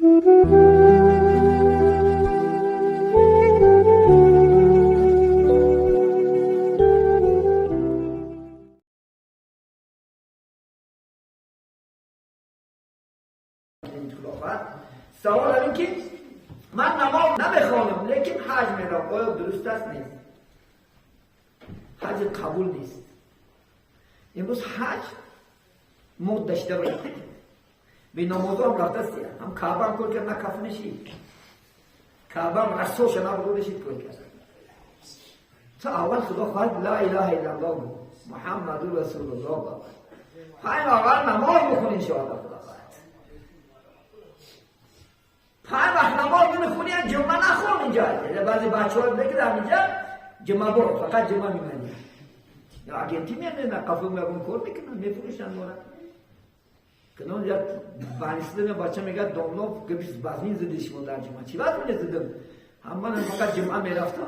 سوال این که من نماز نمیخوانم لیکن حج میرم، آیا درست است؟ نیست. حج قبول نیست. امروز حج مد داشته باید به نماز هم رفته است، هم کعبه هم کار کرد، نه کفنشی کعبه هم رسوش نبرودشید کار کرد. تا اول خدا خواهد لا اله الا الله محمد رسول الله بابا. پنج اول نماز بخون انشاءالله. خدا خواهد پنج وقت نماز نمیخونی، جمعه نخون اینجا. بعضی بچه ها بگیرم اینجا جمعه برو، فقط جمعه میمانی. یا اگنتی میاد نه قفل میگم کار میکنن میفروشن مورا. کنون یا بانیسته بچه میگه داملا که بازمین زدی شما در جمعه چی وقت زدم؟ هم من فقط جمعه میرفتم.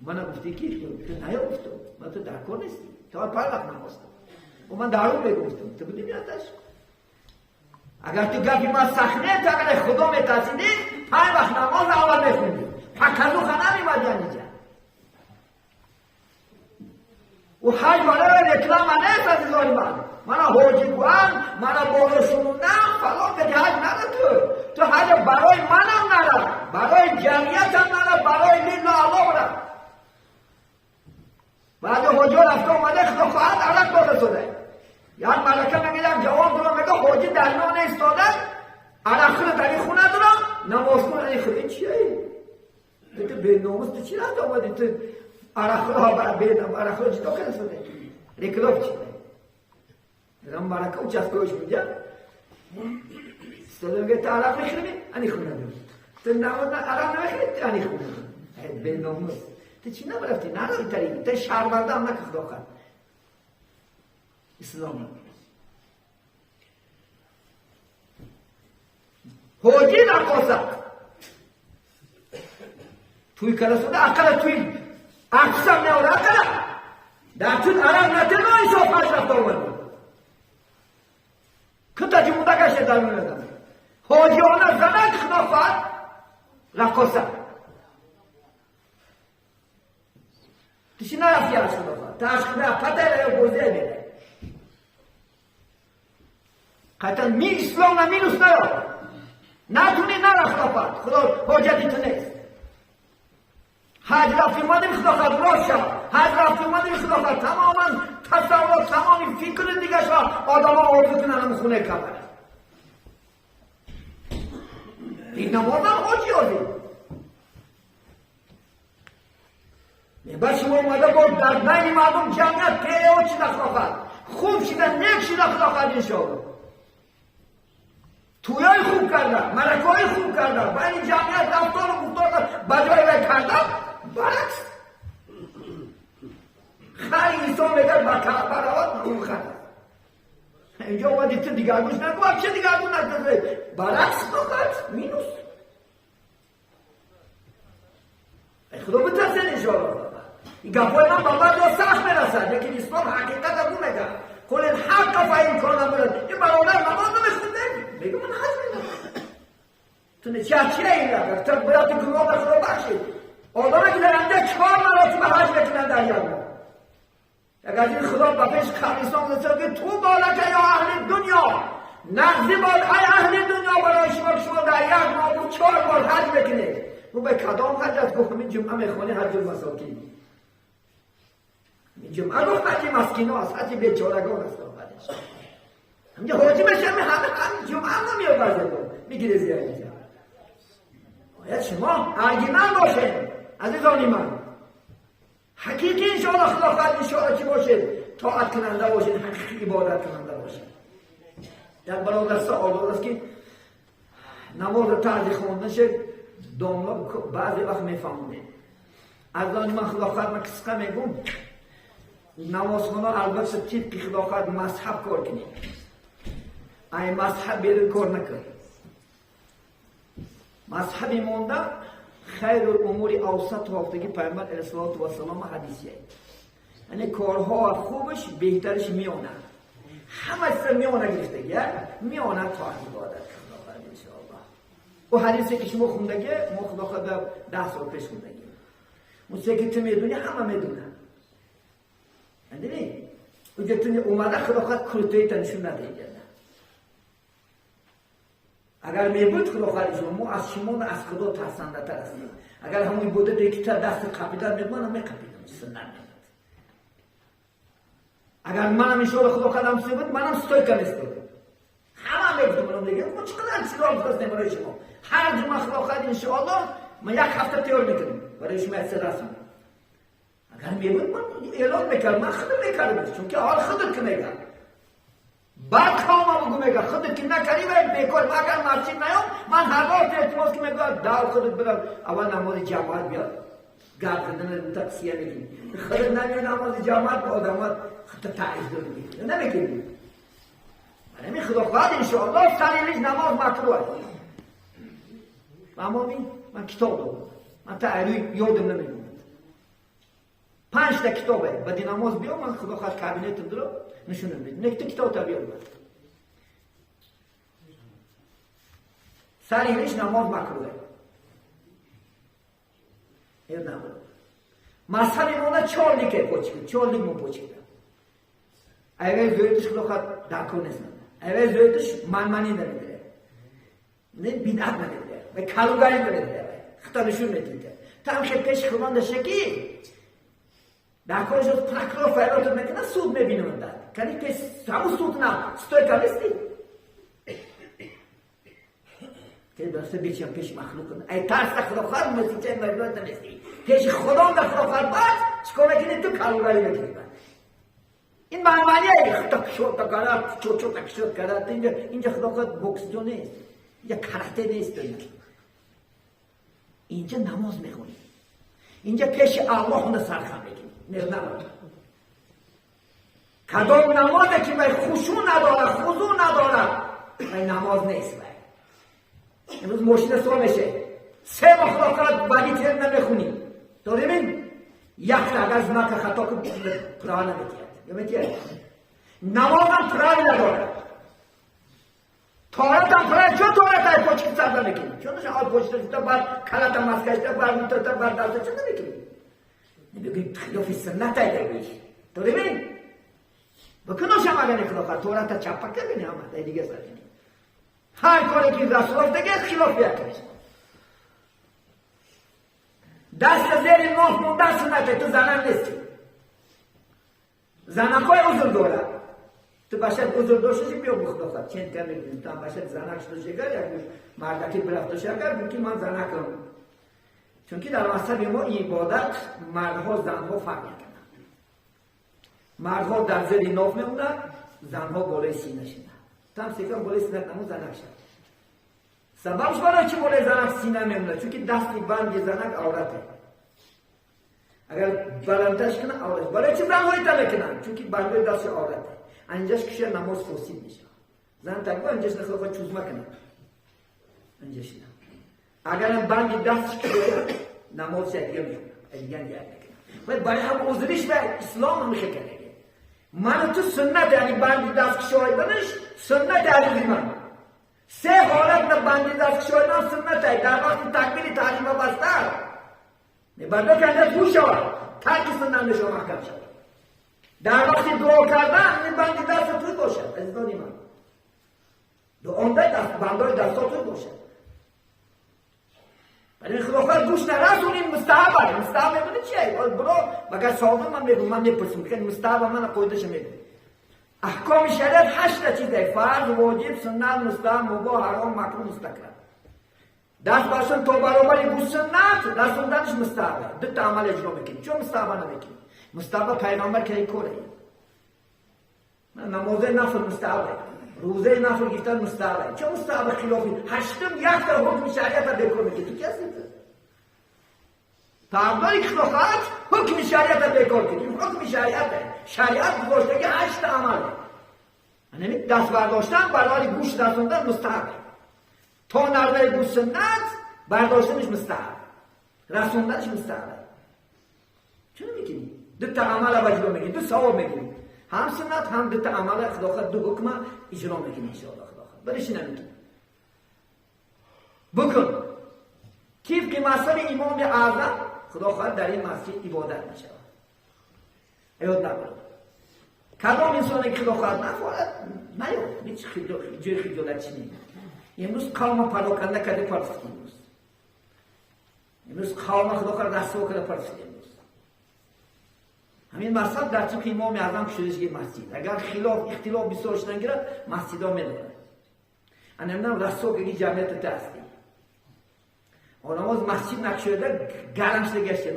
من گفتی کی تو نیافتم، من تو در کار نیستی، تو پنج وقت نماز و من درو بگفتم تو بودی میادش. اگر تو گفتی من سخنه تو اگر خدا میترسیدی پنج وقت نماز اول میخوندی، پکزو خانه میمدی اینجا. و حج برای رکلام نیست عزیزان من. من حاجی بودم، من بالا شنوندم فلان به حج نره. تو حج برای منم نره، برای جمعیتم نره، برای لله الله نره. بعد حاجی رفته اومده خدا خواهد عرق داده شده. یک ملکه میگه یک جواب دارم، میگه حاجی در نان ایستاده عرق خود در این خونه دارم نماز خونه. این خود این چیه؟ تو به ناموس تو چی رفت آمدی؟ تو عرق خود عرق خود جدا کرده شده رکلاب چیه؟ این ملکه او چسکوش میگه استاده میگه تو عرق میخوری؟ انی خونه دارم. تو نماز عرق نمیخوری؟ انی خونه دارم. به ناموس تو چی نبرفتی؟ نرفتی تری تو شرمنده هم نکه خدا خواهد اسلام. حاجی رقاصه توی کرسوده اقل توی اقسم نیاره اقل در توی عرق نتنه ایسا فرش رفت آمده کتا جموده گشته در میردم حاجیانه زنک خدا خواهد رقاصه تشی نرفتی از خدا خواهد تشخیده پتر یا بوزه میده قطعا می اسلام نه مینوس نیار نتونی نره خدا خواهد خدا حاجتی تو نیست. حج رفتی اومدیم خدا خواهد راست شد. حج رفتی اومدیم خدا خواهد تماما تصورات تمامی فکر دیگه شد. آدم ها آرزو کنن هم خونه کبره این نماز هم حاجی آدی بعد شما اومده با در بین مردم جمعیت پیو چیده خدا خواهد خوب شده نیک شده خدا خواهد انشاءالله. تویای خوب کرده، ملکای خوب کرده، بین جمعیت رفتار و گفتار بجای وی کرده، برعکس خیر انسان میگه با کعبه رود اون خیر اینجا اومدی تو دیگرگوش نگو چه دیگرگوش نگو برعکس فقط مینوس. خدا بترسین انشاءالله. این گپای من با بعضی سخت میرسد، لیکن اسلام حقیقت رو میگه. قل الحق فإن کان مرا. این برادر نماز نمیخونده میگه من حج میدم. تو چه چیه این رقم؟ تو باید گناه به خدا بخشید. آدمی که در اینجا 4 مراتب حج میکنن در یک ماه. اگر این خدا به پیش قبرستان گذاشته که تو بالک یا اهل دنیا نقضی باد ای اهل دنیا برای شما که شما در یک ماه 4 بار حج بکنید. او به کدام حج است؟ گفت همین جمعه میخوانی حج المساکین. این جمعه گفت حج مسکین است، حج بیچارگان است. همینجا حاجی بشه همه هم جمعه هم نمیاد بعضی میگیره زیاد اینجا. باید شما ارگیمن باشه عزیزانی من. حقیقی انشاءالله خدا خواهد انشاءالله چی باشه؟ طاعت کننده باشه، حقیقی عبادت کننده باشه. یک برادر سوال است که نماز تعزیه خوندنش داملا بعضی وقت میفهمونه. از آن من خدا خواهد من قصه میگم نمازخانه البته طبق خدا خواهد مذهب کار کنید. ای مذهب بیرون کار نکن. مذهبی مونده خیر الامور اوسط هفتگی پیامبر علیه الصلاة والسلام حدیثیه. یعنی کارها خوبش بهترش میانه. همه سر میانه گرفته، میانه تا عبادت خدا خواهد انشاءالله. او حدیثی که شما خوندگی ما خدا خدا 10 سال پیش خوندگی. اون چیزی که تو میدونی همه میدونن. یعنی اونجا تو اومده خدا خدا کلوتوی تا نشون نده. اگر میبود خدا خدا ما از شما از خدا ترسنده تر هستیم. اگر همون بوده دیگه تا دست قپیدن میگم میقپیدم سنت میاد. اگر منم ان شاء الله خدا قدم سی بود منم ستویکا نیستم. همه میگفتم منم دیگه ما چقدر چیزا گفتم برای شما. هر جمعه خدا خدا ان شاء الله ما یک هفته تیار میکنیم برای شما از رسم. اگر میبود من اعلان میکردم، من خودم میکردم، چون که حال خودت که میگم. بعد خواهم بگو میگه خودت که نکردی باید بیکار. اگر مسجد نیام من هر وقت التماس که میگم داو خودت برم اول نماز جماعت بیاد گپ زدن تقصیه میگی خودت نمیای نماز جماعت به آدمات خودت تعریف داری نمیگی. من خدا خواهد ان شاء الله سر نماز مکروه. امامی من کتاب دارم، من تعریف یادم نمیاد. 5 تا کتابه بعد نماز بیام من خدا خواهد کابینتم دارم نشونم بده. نکته کتاب تا بیام سر اینش نماز مکروه. این نماز مذهب ایمونه 4 لیکه پوچید 4 لیک مو پوچید. اول زویدش خدا خواهد دکو نیست. اول زویدش منمنی نمیده، نه بدعت نمیده و کلوگری نمیده، خطا نشون میده. تا هم خیلی پیش خدا نشه که در کارش از پرکرار فیرات میکنه سود میبینم در کلی که همون سود نه ستویکا نیستی که درسته بیچیم پیش مخلوق کنه. ای ترس خدا خواهد مسیحه مردم نیستی پیش خدا نه خدا خواهد بعد چیکار میکنی تو کلوگری میکنی. این معنیه خدا کشوت کرد چوچو کشوت کرد. اینجا خدا خواهد بوکس جو نیست، اینجا کاراته نیست، اینجا نماز میخونی، اینجا پیش الله خونه سرخم میکنی. نه کدام نمازه که باید خشوع نداره خضوع نداره باید نماز نیست. باید امروز ماشین سوال میشه 3 ماه خدا خواهد بعدی ترم نمیخونی داریم این یک تا اگر زنک خطا که پرا نمیتید یا میتید. نماز هم پرا نداره، تورات هم پرا. چون تورات های پوچکی سرده میکنی چون نشه آب پوچکی سرده بعد کلات هم مسکشته بعد میتوته بعد دسته چون نمیکنی میگه خلاف سنت ای تو ببین بکنوش هم اگر خلاف تورات چپا کردی هم دیگه سر هر کاری که رسول دیگه خلاف یکش دست زیر ناف مونده سنت. تو زنم نیستی، زنکای عذر داره. تو باشد عذر داشته بیا بخدا چند تا میگیم تا باشد زنک داشته یک مردکی برفت داشته اگر بگی من زنکم. چون که در مذهب ما عبادت مردها زنها فرق میکنن. مردها در زیر ناف میمونن، زنها بالای سینه شدن. تام سیکم بالای سینه نمون زنک شد. سببش برای چی بالای زنک سینه میمونه؟ چون که دست بند زنک عورته. اگر بلندش کنه عورت. برای چی زنهایی تا میکنن؟ چون که بند دست عورته. انجاش کشه نماز فاسد میشه. زن تکبر انجاش نخواد چوزمه کنه. انجاش نه. اگرم بند دستش که نماز دیگه میخونه دیگه میکنه. برای هم عذرش و اسلام هم میشه کرده. من تو سنت یعنی بند دست کشایدنش سنت علی من 3 حالت نه بند دست کشایدن سنت در وقت تکمیل تعلیم بسته میبرده که انداز هوش شود ترک سنت نشه محکم شود. در وقت دعا کردن این بند دست تو باشد عزیزان من. دعا دست بندای دست تو باشد. ولی خلافت گوش نرسونیم مستحب. مستحب میدونی چیه؟ برو مگر صاحب من میگم من میپرسم که مستحب من قیدش میگم. احکام شریعت 8 تا چیزه: فرض، واجب، سنت، مستحب، مباح، حرام، مکروه، مستکره. دست باشن تا برابر گوش سنت رسوندنش مستحب. 2 تا عمل اجرا میکنی. چون مستحب نمیکنی؟ مستحب پیغمبر که کوره. نماز نفل مستحب، روزه نفل گرفتن مستحب. چون مستحب خلافی 8 یک تا حکم شریعت رو بیکار میکنی. تو کسی تعبداری که خلافت حکم شریعت رو بیکار کنی. حکم شریعت شریعت گذاشته که 8 عمله. یعنی دست برداشتن برای گوش رسوندن مستحب. تا نرمه گوش سنت برداشتنش مستحب، رسوندنش مستحب. چرا میکنی؟ 2 تا عمل رو اجرا میکنی، 2 ثواب میگیری. هم سنت هم 2 تا عمل خدا خود 2 حکم اجرا میکنی ان شاء الله خدا خود. برای چی نمیکنی؟ Букун. Тибқи мазҳаби Имоми Аъзам, Худо хоҳад, дар ин масҷид ибодат мешавад. Ёд набарад. Кадом инсоне ки, Худо хоҳад, нахоҳад, наёд. Ҳеҷ ҷои хиҷолат чӣ нест. Имрӯз қавма пароканда карда партофт имрӯз. Имрӯз қавма, Худо хоҳад, расво карда партофт имрӯз. Ҳамин мазҳаб дар тибқи Имоми Аъзам кушодашги масҷид. Агар хилоф, ихтилоф бисёр шудан гирад, масҷидҳо медорад. Ана расво карги ҷамъията ҳастӣ. Одамоз масҷид накушода гарм шуда гашта.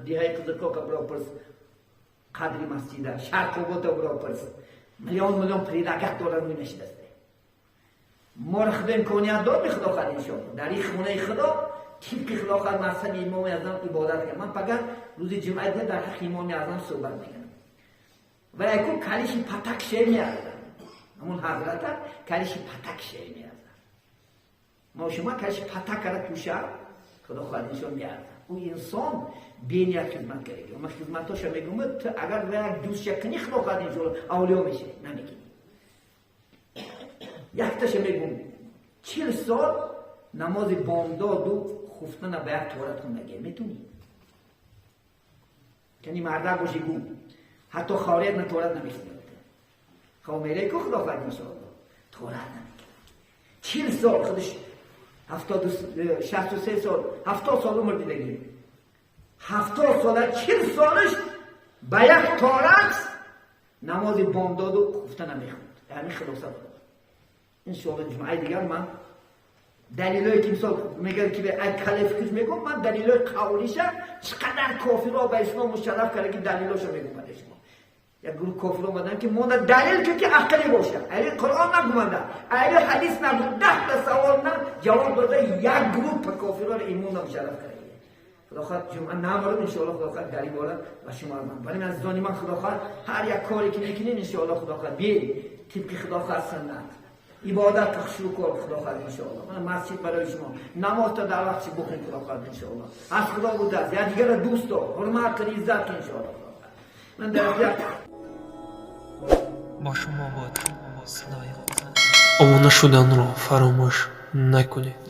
Деҳаи Қизилкока биро пурс қадри масҷида, Шарқобота биро пурс. Миллион миллион предлагать дорад, мешидаст. Моро Худо имконият дод, Худо хоҳад, иншоалло. Дар ин хонаи Худо тибқи, Худо хоҳад, мазҳаби Имоми Аъзам ибодат кард. Ман фақат рӯзи ҷумъа дар ҳаққи Имоми Аъзам суҳбат мекунам. Ва яку калиши патак шер меарзад. Ҳамон ҳазрата калиши патак шер меарзад. Мо шумо калиши патак кара пӯша, Худо хоҳад, иншон меарзад. Ӯ инсон беният хизмат карда. Ман хизматоша мегӯм, ту агар як дӯстша кунӣ, Худо хоҳад, иншоалло, авлиё мешавӣ, намекунӣ. Якташа мегӯм: 40 сол намози бомдоду хуфтана ба як торат хондагӣ метунӣ? Яъне мардак бошӣ, гӯ, ҳатто хорият на торат намехӯрад. Хомере ку, Худо хоҳад, иншоалло, торат намекунад. 40 сол худаш 63 сол, 70 сол умр дидагӣ. 70 сола, 40 солаш ба як торат намози бомдоду хуфта намехӯрд. Ҳамин хулоса дорад. Иншоалло, ҷумъаи дигар ман далилое ки, мисол, мегӯяд ки кале фикр мегӯм, ман далилои қавлиша, чӣ қадар кофирро ба ислом мушарраф карда, ки далилоша мегӯм барои шумо. Як гурӯҳ кофир омадан, ки монда далил ки ақлӣ боша, али Қуръон нагуманда, али ҳадис нагу, 10 та савол на ҷавоб дода, як группа кофирро имонда мушарраф карда. Худо хоҳад, ҷумъа намарум, иншоалло, Худо хоҳад, дар ин бора ба шумо ман. Вале азизони ман, Худо хоҳад, ҳар як коре ки мекунем, иншоалло, Худо хоҳад, биед тибқи, Худо хоҳад, суннат ибодат шурӯъ кор, Худо хоҳад, иншоалло. Мана масҷид барои шумо, намоз та дар вақтши бухонед, Худо хоҳад, иншоалло. Аз Худо будааст, якдигарро дӯст дор, ҳурмат кун, иззат кун, иншоалло. Ман дар як Бо шумо буд садои Обуна шуданро фаромӯш накунед.